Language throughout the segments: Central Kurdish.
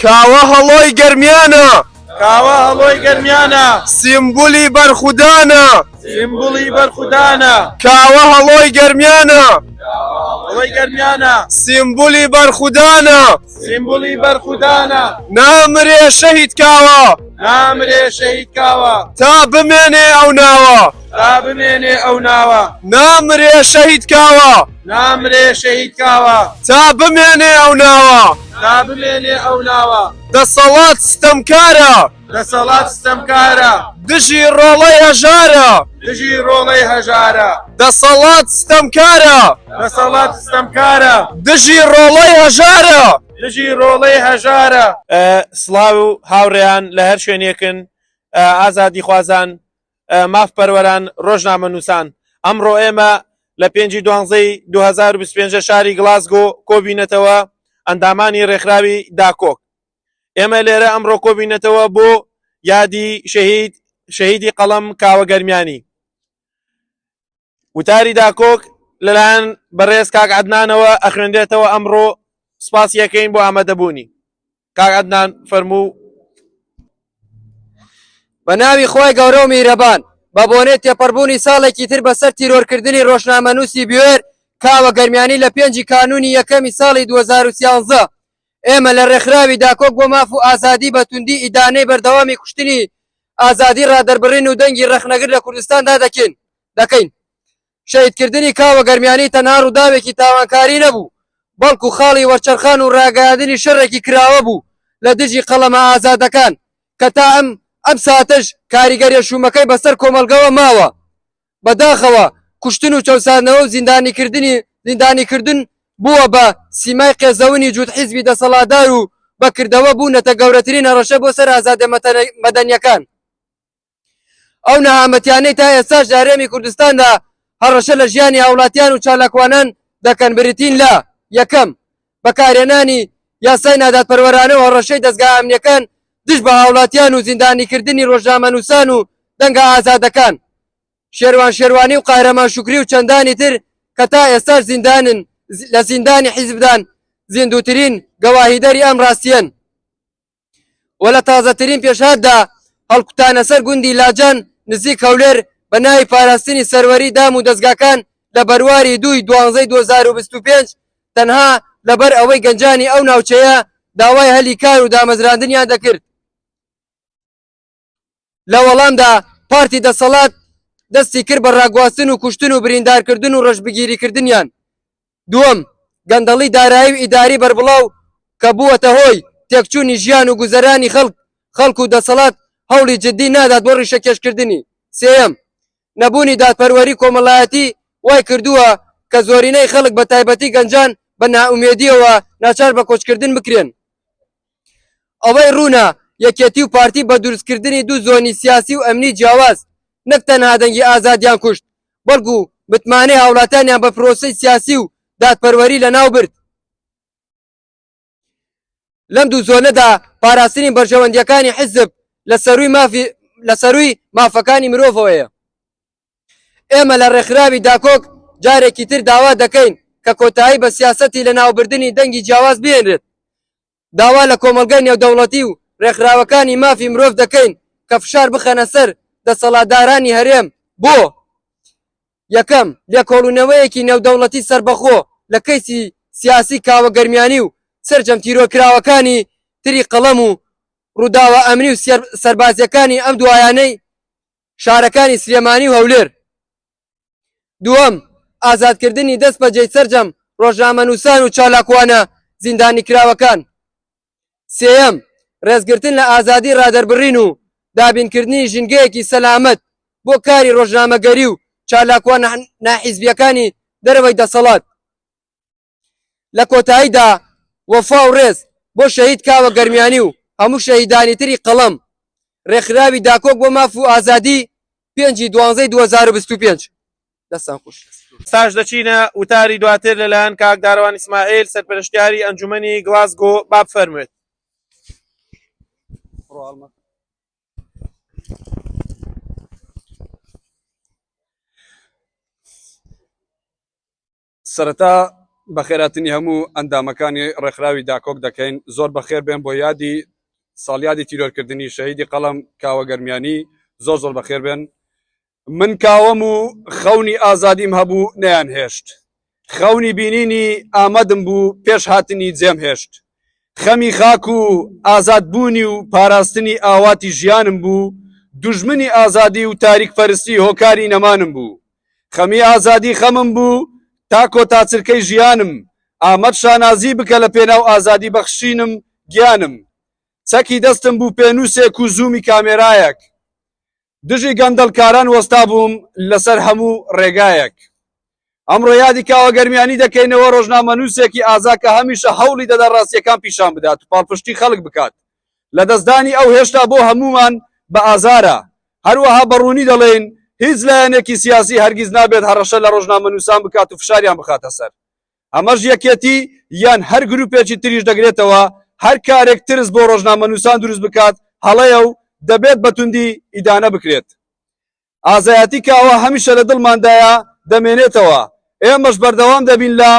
کاوە هەڵۆی گەرمیانە. کاوە هەڵۆی گەرمیانە. سیمبولی بەرخودانە. سیمبولی بەرخودانە. کاوە هەڵۆی گەرمیانە. هەڵۆی گەرمیانە. سیمبولی بەرخودانە. سیمبولی بەرخودانە. نامرێ شەهید کاوە. نامرێ شەهید کاوە. تا بمێنێ ئەو ناوە. تا بمێنێ ئەو ناوە. نامرێ شەهید کاوە. نامرێ شەهید کاوە. تا بمێنێ ئەو ناوە. تا بمێنێ ئەو ناوە. دەسەڵات ستەمکارە. دەسەڵات ستەمکارە. دژی ڕۆڵەی هەژارە. دژی ڕۆڵەی هەژارە. دەسەڵات ستەمکارە. دەسەڵات ستەمکارە. دژی ڕۆڵەی هەژارە. دژی ڕۆڵەی هەژارە. سڵاو هاوڕێیان لە هەر شوێنێکن ئازادیخوازان مافپەروەران، ڕۆژنامەنووسان، ئەمڕۆ ئێمە لە پێنجی دوانزەی 2025 شاری گڵاسگۆ کۆبینەتەوە ئەندامانی ڕێکخراوی داکۆک. ئێمە لێرە ئەمڕۆ کۆبینەتەوە بۆ یادی شەهید شەهیدی قەڵەم کاوە گەرمیانی. وتاری داکۆک لەلایەن بەڕێز کاک عەدنانەوە ئەخوێنرێتەوە ئەمڕۆ سپاسی ئەکەین بۆ ئامادەبوونی. کاک عەدنان فەرموو. بە ناوی خوای گەورە و میهرەبان، بە بۆنەی تێپەڕبوونی ساڵێکی تر بەسەر تیرۆرکردنی ڕۆژنامەنووسی بوێر کاوە گەرمیانی لە پێنجی کانوونی یەکەمی ساڵی 2013، ئێمە لە ڕێکخراوی داکۆک بۆ ماف و ئازادی بە توندی ئیدانەی بەردەوامی کوشتنی ئازادی ڕادەربڕین و دەنگی ڕەخنەگر لە کوردستاندا دەکەین دەکەین. شەهیدکردنی کاوە گەرمیانی تەنها ڕووداوێکی تاوانکاری نەبوو، بەڵکو خاڵی وەرچەرخان و ڕاگەیاندنی شەڕێکی کراوە بوو لە دژی قەڵەمە ئازادەکان کە تا ئەم ئەم ساتەش کاریگەریە شوومەکەی بەسەر کۆمەڵگەوە ماوە. بەداخەوە کوشتن و چەوساندنەوە و زیندانیکردنی زیندانیکردن بووە بە سیمای قێزەونی جووت حیزبی دەسەڵاتدار و بە کردەوە بوونەتە گەورەترین هەڕەشە بۆ سەر ئازادیە مەدەنیەکان. ئەو نەهامەتیانەی تا ئێستاش لە هەرێمی کوردستاندا هەڕەشە لە ژیانی هاوڵاتیان و چالاکوانان دەکەن بریتین لە، یەکەم، بەکارهێنانی یاسای نادادپەروەرانە و هەڕەشەی دەزگا ئەمنیەکان دژ بە هاوڵاتیان و زیندانیکردنی ڕۆژنامەنووسان و دەنگە ئازادەکان شێروان شێروانی و قارەمان شوکری و چەندانی تر کە تا ئێستاش زیندانن لە زیندانی حیزبدان زیندووترین گەواهیدەری ئەم ڕاستیەن. و لە تازەترین پێشهاتدا هەڵکوتانە سەر گوندی لاجان نزیک هەولێر بە ناوی پاراستنی سەروەری دام و دەزگاکان لە بەرواری دووی دوانزەی 2025 تەنها لەبەر ئەوەی گەنجانی ئەو ناوچەیە داوای هەلی کار و دامەزراندنیان دەکرد. لە وەڵامدا پارتی دەسەڵات دەستی کرد بە ڕاگواستن و کوشتن و بریندارکردن و ڕەشبگیریکردنیان. دووەم، گەندەڵی دارایی و ئیداری بەربڵاو کە بووەتە هۆی تێکچوونی ژیان و گوزەرانی خەڵک خەڵک و دەسەڵات هەوڵی جددی نادات بۆ ڕیشەکێشکردنی. سێیەم، نەبوونی دادپەروەری کۆمەڵایەتی وای کردووە کە زۆرینەی خەڵک بە تایبەتی گەنجان بە نائومێدییەوە ناچار بە کۆچکردن بکرێن. ئەوەی ڕوونە یەکێتی و پارتی بە دروستکردنی دوو زۆنی سیاسی و ئەمنی جیاواز نەک تەنها دەنگی ئازادیان کوشت، بەڵکو متمانەی هاوڵاتیانیان بە پرۆسەی سیاسی و دادپەروەری لەناو برد. لەم دوو زۆنەدا پاراستنی بەرژەوەندییەکانی حیزب لە سەرووی مافی لە سەرووی مافەکانی مرۆڤەوەیە. ئێمە لە ڕێکخراوی داکۆک جارێکی تر داوا دەکەین کە کۆتایی بە سیاسەتی لەناوبردنی دەنگی جیاواز بهێنرێت. داوا لە کۆمەڵگەی نێودەوڵەتی و ڕێکخراوەکانی مافی مرۆڤ دەکەین کە فشار بخەنە سەر دەسەڵاتدارانی هەرێم بۆ، یەکەم، لێکۆڵینەوەیەکی نێودەوڵەتی سەربەخۆ لە کەیسی سیاسی کاوە گەرمیانی و سەرجەم تیرۆرکراوەکانی تری قەڵەم و ڕووداوە ئەمنی و سەربازییەکانی ئەم دوایانەی شارەکانی سلێمانی و هەولێر. دووەم، ئازادکردنی دەست بەجێی سەرجەم ڕۆژنامەنووسان و چالاکوانە زیندانیکراوەکان. سێیەم، ڕێزگرتن لە ئازادی ڕادەربڕین و دابینکردنی ژینگەیەکی سەلامەت بۆ کاری ڕۆژنامەگەری و چالاکوانە ناحیزبییەکانی دەرەوەی دەسەڵات. لە کۆتاییدا وەفا و ڕێز بۆ شەهید کاوە گەرمیانی و هەموو شەهیدانی تری قەڵەم، ڕێکخراوی داکۆک بۆ ماف و ئازادی، پێنجی دوانزەی 2025. دەستان خۆش. ئێستاش دەچینە وتاری دواتر لەلایەن کاک دارەوان ئیسماعیل سەرپەرشتیاری ئەنجومەنی گڵاسگۆ با بفەرموێت. سەرەتا بەخێراتنی هەموو ئەندامەکانی ڕێکخراوی داکۆک دەکەین، زۆر بەخێر بێن بۆ یادی ساڵیادی تیرۆرکردنی شەهیدی قەڵەم کاوە گەرمیانی، زۆر زۆر بەخێر بێن. من کاوەم و خەونی ئازادیم هەبوو نەیانهێشت، خەونی بینینی ئامەدم بوو پێش هاتنی جێم هێشت، خەمی خاک و ئازادبوونی و پاراستنی ئاواتی ژیانم بوو، دوژمنی ئازادی و تاریک پەرستی هۆکاری نەمانم بوو. خەمی ئازادی خەمم بوو تا کۆتا چرکەی ژیانم، ئامەد شانازی بکە لە پێناو ئازادی بەخشینم گیانم، چەکی دەستم بوو پێنووسێک و زوومی کامێرایەک، دژی گەندەڵکاران وەستابووم لەسەر هەموو ڕێگایەک. ئەمڕۆ یادی کاوە گەرمیانی دەکەینەوە، ڕۆژنامەنووسێکی ئازا کە هەمیشە هەوڵی دەدا ڕاستییەکان پیشان بدات و پاڵپشتی خەڵک بکات. لەدەستدانی ئەو هێشتا بۆ هەموومان بە ئازارە. هەروەها بە ڕوونی دەڵێین هیچ لایەنێکی سیاسی هەرگیز نابێت هەڕەشە لە ڕۆژنامەنووسان بکات و فشاریان بخاتە سەر. ئەمەش یەکێتی یان هەر گروپێکی تریش دەگرێتەوە، هەر کارێک ترس بۆ ڕۆژنامەنووسان دروست بکات هەڵەیە و دەبێت بە توندی ئیدانە بکرێت. ئازایەتی کاوە هەمیشە لە دڵماندایە دەمێنێتەوە، ئێمەش بەردەوام دەبین لە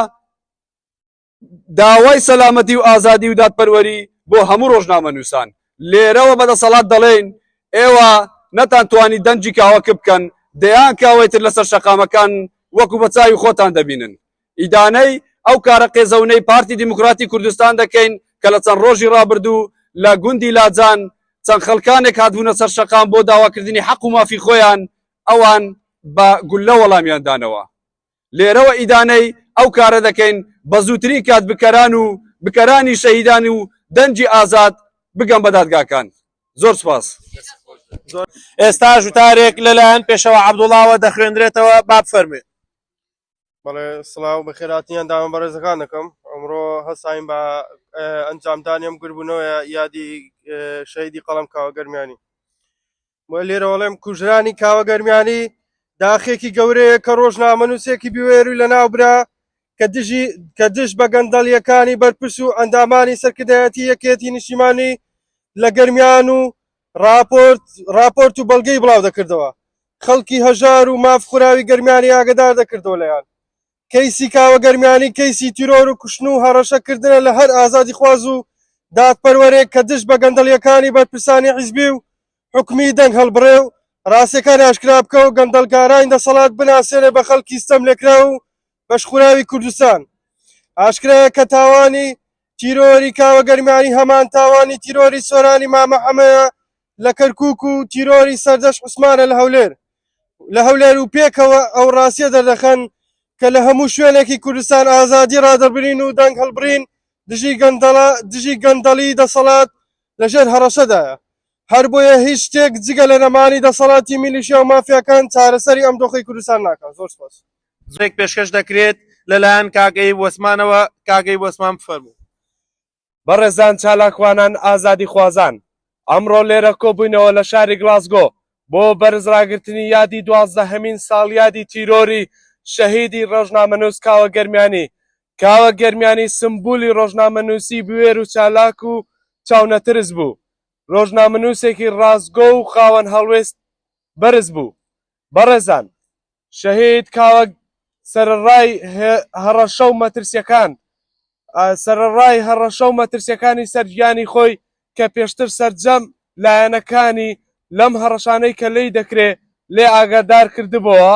داوای سەلامەتی و ئازادی و دادپەروەری بۆ هەموو ڕۆژنامەنووسان. لێرەوە بە دەسەڵات دەڵێین ئێوە نەتانتوانی دەنگی کاوە کپ بکەن، دەیان کاوەی تر لەسەر شەقامەکان وەکو بە چاوی خۆتان دەبینن. ئیدانەی ئەو کارە قێزەونەی پارتی دیموکراتی کوردستان دەکەین کە لە چەند ڕۆژی ڕابردوو لە گوندی لاجان چەند خەڵکانێک هاتبوونە سەر شەقام بۆ داواکردنی حەق و مافی خۆیان، ئەوان بە گوللە وەڵامیان دانەوە. لێرەوە ئیدانەی ئەو کارە دەکەین، بە زووترین کات بکەران و بکەرانی شەهیدان و دەنگی ئازاد بگەن بە دادگاکان. زۆر سوپاس. ئێستاش وتارێک لەلایەن پێشەوا عەبدوڵاوە دەخوێندرێتەوە، با بفەرموێ. بەڵێ سڵاو بەخێراتنی ئەندامە بەڕێزەکان دەکەم. ئەمڕۆ هەستاین بە ئەنجامدانی ئەم گربوونەوەیە یادی شەهیدی قەڵەم کاوە گەرمیانی. بۆ لێرەوە ڵێم کوژرانی کاوە گەرمیانی داخێکی گەورەیە کە ڕۆژنامەنووسێکی بوێری لەناوبرا کە دژی کە دژ بە گەندەڵیەکانی بەرپرس و ئەندامانی سەرکردایەتی یەکێتی نیشتیمانی لە گەرمیان و ڕاپۆرت ڕاپۆرت و بەڵگەی بڵاو دەکردەوە خەڵکی هەژار و ماف خوراوی گەرمیانی ئاگدار دەکردەوە لەیان کەیسی کاوە گەرمیانی کەیسی تیرۆر و کوشتن و هەڕەشە کردنە لە هەر ئازادیخواز و دادپەروەرێک کە دژ بە گەندەڵیەکانی بەرپرسانی حیزبی و حکومی دەنگ هەڵبڕێ و ڕاستیەکان ئاشکرا بکە و گەندەڵکارانی دەسەڵات بناسێنێ بە خەڵکی ستەملێکراو و بەشخوراوی کوردستان. ئاشکرایە کە تاوانی تیرۆری کاوە گەرمیانی هەمان تاوانی تیرۆری سۆرانی مامە حەمەیە لە کەرکوک و تیرۆری سەردەشت عوسمانە لە هەولێر لە هەولێر و پێکەوە ئەو ڕاستیە دەردەخەن کە لە هەموو شوێنێکی کوردستان ئازادی ڕادەربرین و دەنگ هەڵبڕین دژی گەندەڵە دژی گەندەڵی دەسەڵات لەژێر هەڕەشەدایە. هەر بۆیە هیچ شتێک جگە لە نەمانی دەسەڵاتی میلیشیا و مافیاکان چارەسەری ئەم دۆخەی کوردستان ناکات. زۆر سپاس. زۆرێک پێشکەش دەکرێت لەلایەن کاک ئەیوب وەسمانەوە، کاک ئەیوب وەسمان بفەرموو. بەڕێزان چالاکوانان ئازادیخوازان ئەمڕۆ لێرە کۆبووینەوە لە شاری گڵاسگۆ بۆ بەرز ڕاگرتنی یادی دوازدەهەمین ساڵیادی تیرۆری شەهیدی ڕۆژنامەنووس کاوە گەرمیانی. کاوە گەرمیانی سمبولی ڕۆژنامەنووسی بوێر و چالاک و چاونەترس بوو. ڕۆژنامەنووسێکی ڕاستگۆ و خاوەن هەڵوێست بەرز بوو. بەڕێزان شەهید کاوە سەرەڕای هەڕەشە و مەترسیەکان سەرەڕای هەڕەشە و مەترسیەکانی سەر گیانی خۆی کە پێشتر سەرجەم لایەنەکانی لەم هەڕەشانەی کە لێی دەکرێ لێ ئاگادار کردبۆوە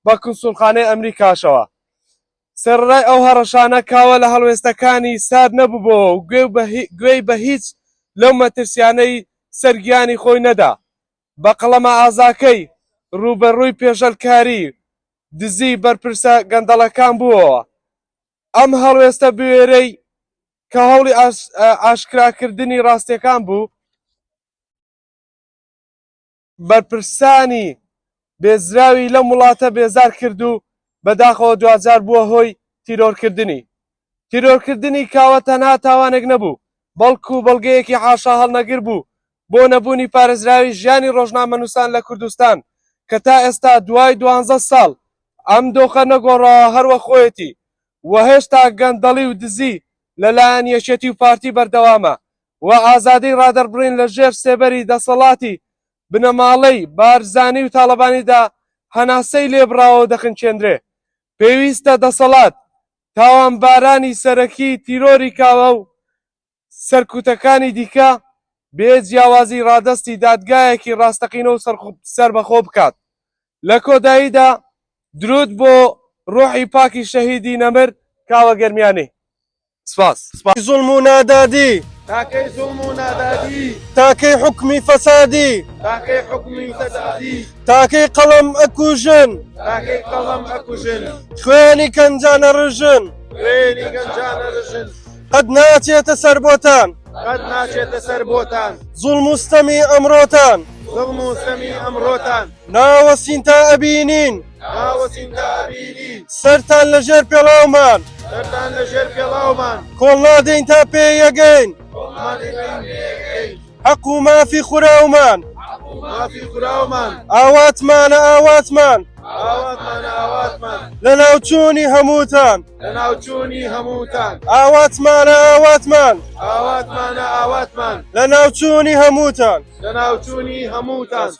بە کونسوڵخانەی ئەمریکاشەوە سەرەڕای ئەو هەڕەشانە کاوە لە هەڵوێستەکانی سارد نەبووبۆوە و گوێی بە هیچ لەو مەترسیانەی سەر گیانی خۆی نەدا بە قەڵەمە ئازاکەی ڕووبەڕووی پێشەلکاری دزی بەرپرسە گەندەڵەکان بووەوە. ئەم هەڵوێستە بوێرەی کە هەوڵی ئاشکراکردنی ڕاستیەکان بوو، بەرپرسانی بێزراوی لەم وڵاتە بێزار کرد و بەداخەوە دواجار بووە هۆی تیرۆرکردنی. تیرۆرکردنی کاوە تەنها تاوانێک نەبوو، بەڵکو بەڵگەیەکی حاشاهەڵنەگر بوو بۆ نەبوونی پارێزراوی ژیانی ڕۆژنامەنووسان لە کوردستان کە تا ئێستا دوای دوانزە ساڵ ئەم دۆخە نەگۆڕاوە هەر وەک خۆیەتی و هێشتا گەندەڵی و دزی لە لایەن یەکێتی و پارتی بەردەوامە و ئازادی ڕادەربڕین لە ژێر سێبەری دەسەڵاتی بنەماڵەی بارزانی و تاڵەبانیدا هەناسەی لێبڕاوە و دەخنکێنرێ. پێویستە دەسەڵات. تاوانبارانی سەرەکی تیرۆری کاوە و سەرکوتەکانی دیکە بێ جیاوازی ڕادەستی دادگایەکی ڕاستەقینە و سەربەخۆ بکات. لە کۆداییدا دروود بۆ ڕۆحی پاکی شەهیدی نەمر کاوە گەرمیانی. سپاس. زوڵم و نادادی. تاکەی زوڵم و نادادی. تاکەی حوکمی فەسادی. تاکەی حوکمی فەسادی. تاکەی قەڵەم ئەکوژن. تاکەی قەڵەم ئەکوژن. خوێنی گەنجان ئەڕژن. خوێنی گەنجان ئەڕژن. قەت ناچێتە سەر بۆتان. قەت ناچێتە سەر بۆتان. زوڵم و ستەمی ئەمڕۆتان. زوڵم و ستەمی ئەمڕۆتان. ناوەستین تا ئەبینین. ناوەستین تا ئەبینین. سەرتان لە ژێر پێڵاومان. سەرتان لە ژێر پێڵاومان. کۆڵ نادەین تا پێی ئەگەین. کۆڵ نادەین تا پێی ئەگەین. حەق و مافی خوراومان. حەق و مافی خوراومان. ئاواتمانە ئاواتمان. ئاواتمانە ئاواتمان. لەناوچوونی هەمووتان. لەناوچوونی هەمووتان. ئاواتمانە ئاواتمان. ئاواتمانە ئاواتمان. لەناوچوونی هەمووتان. لەناوچوونی هەمووتان.